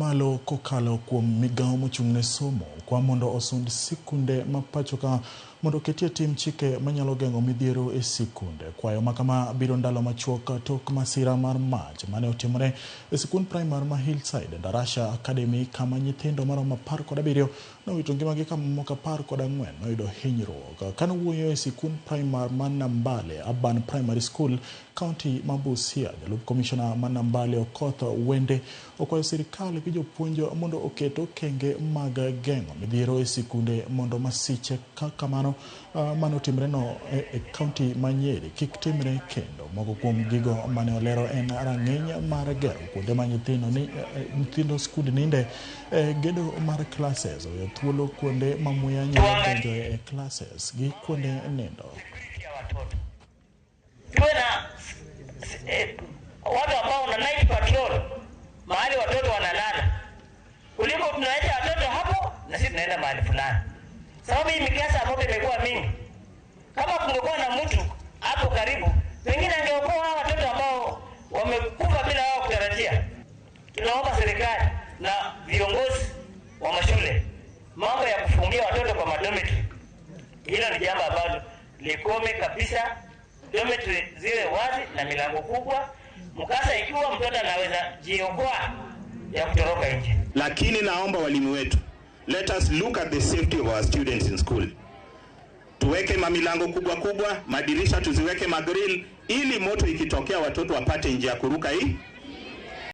mamalo kokalo kuom migawo mochung' ne somo kwa mondo osund sikunde ma pachoka mondo oketie tim chike manyalo geng'o midhiero e sikunde. Kwayo ma kama biro ndalo machuok tok masira mar mach mane otimore e sikund primar ma Hillside Darasha Academy kama nyithindo maromo 17 nowito ngimagi ka mamoko 14 noyudo hinyruok. Kanowuoyo e sikund primar ma Nambale Urban Primary School, kaunti ma Busia, jalup komishona ma Nambale Okoth Wende okwayo sirikal gi jopuonj mondo oket okenge mag geng'o midhiero e sikunde mondo masiche kaka mano manotimreno e kaunti ma Nyeri kik timre kendo. Moko kuom gigo mane olero en rang'iny mar gero kuonde ma nyithindo skund ninde, gedo mar classes, weyo thuolo kuonde ma muya nyalo donjoe e classes gi kuonde nindo. Tuwe na watu ambao wana night patrol mahali watoto wanalala, kuliko tunaacha watoto hapo na sisi tunaenda mahali fulani, sababu hii mikasa ya moto imekuwa mingi. Kama kungekuwa na mtu hapo karibu, pengine angeokoa hawa watoto ambao wamekufa bila wao kutarajia. Tunaomba serikali na viongozi wa mashule, mambo ya kufungia watoto kwa madormitory, hilo ni jambo ambalo likome kabisa. Dormitory ziwe wazi na milango kubwa, mkasa ikiwa mtoto anaweza jiokoa ya kutoroka nje. Lakini naomba walimu wetu, let us look at the safety of our students in school. Tuweke mamilango kubwa kubwa, madirisha tuziweke magrill, ili moto ikitokea watoto wapate njia ya kuruka hii.